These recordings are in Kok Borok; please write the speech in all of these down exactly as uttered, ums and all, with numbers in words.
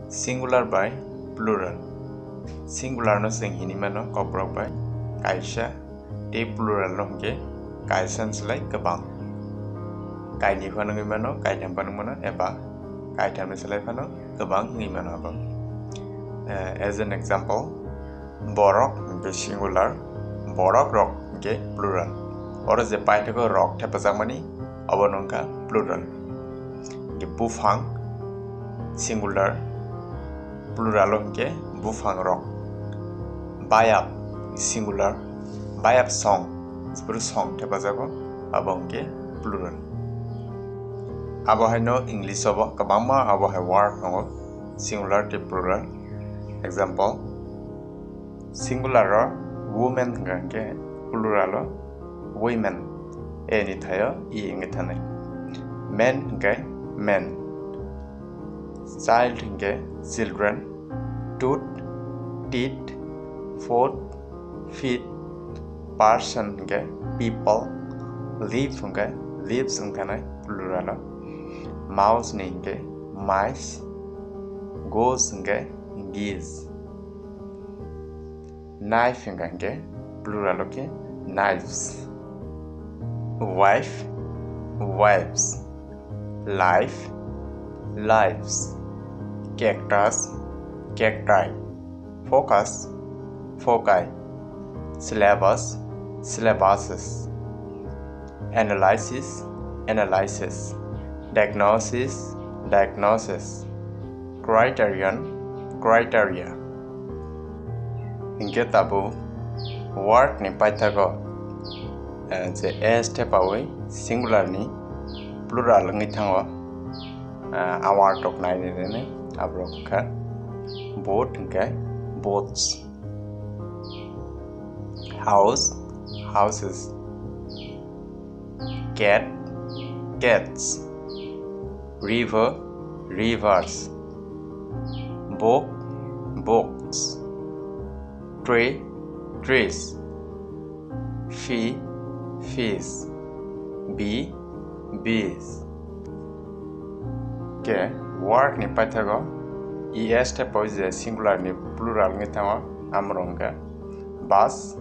Singular bai plural. Singular no chwng hini mano kokborok bai kaisa, tei plural no hwnkhe kaisa ni slai kwbang. Kainwi phano wngwi mano, kaitham phano wngwi mano, eba kaitham ni slai phano kwbang wngwi mano abo. Eh, as an example, borok hwnkhe singular, borok rok hwnkhe plural. Oro je paithago rok thepajakmani, obo wngkha plural. Hwnkhe buphang, singular, plural o hwnkhe buphang rok. Bayap, singular, bayap song, jephuru song thepajago, abo hwnkhe plural. Abo haino English o bo kwbangma abo hai word tongo, singular tei plural. Example, singular o women hwnkha hwnkhe plural o women, e ni thaio e wngwi thanai. Men hwnkhe men, child hwnkhe children, tooth, teeth, foot, feet, person hwnkhe people, leaf hwnkhe leaves wngkha nai plural o, mouse ni hwnkhe mice, goose hwnkhe geese. Knife hwnkha hwnkhe plural o khe knives. Wife, wives. Life, lives. Cactus, cacti. Focus, foci. Syllabus, syllabuses. Analysis, analyses. Diagnosis, diagnoses. Criterion, criteria. Hwnkhe tabuk word ni paithago, eh, je s thepawi singular ni plural wngwi thango, eh, a word rok nainai nai aborok wngkha boat hwnkhe boats, house, houses, cat, cats, river, rivers, book, books, tree, trees, fee, fees, bee, bees. Khe word ni paithago es thepawi je singular ni plural wngwi thango, amorok hwnkhe bus,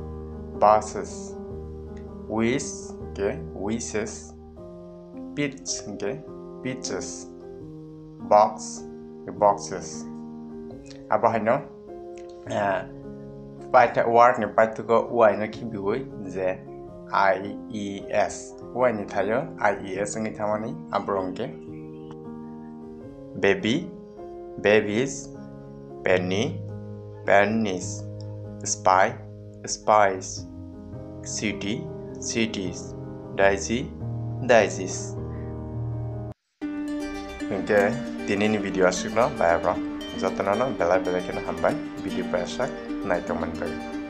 buses, wish khe wishes, pitch hwnkhe pitches, box khe boxes. Abo haino, eh, paitha-, word ni paithago y no khibiwi je I E S, y ni thaio I E S wngwi thamani, aborok hwnkhe baby, babies, penny, pennies, spy, spies, city, cities, daisy, daisies. Hwnkhe tinini video aswkno bayapro jotono no belai belai kheno hambai video paisa naitongmani bagwi.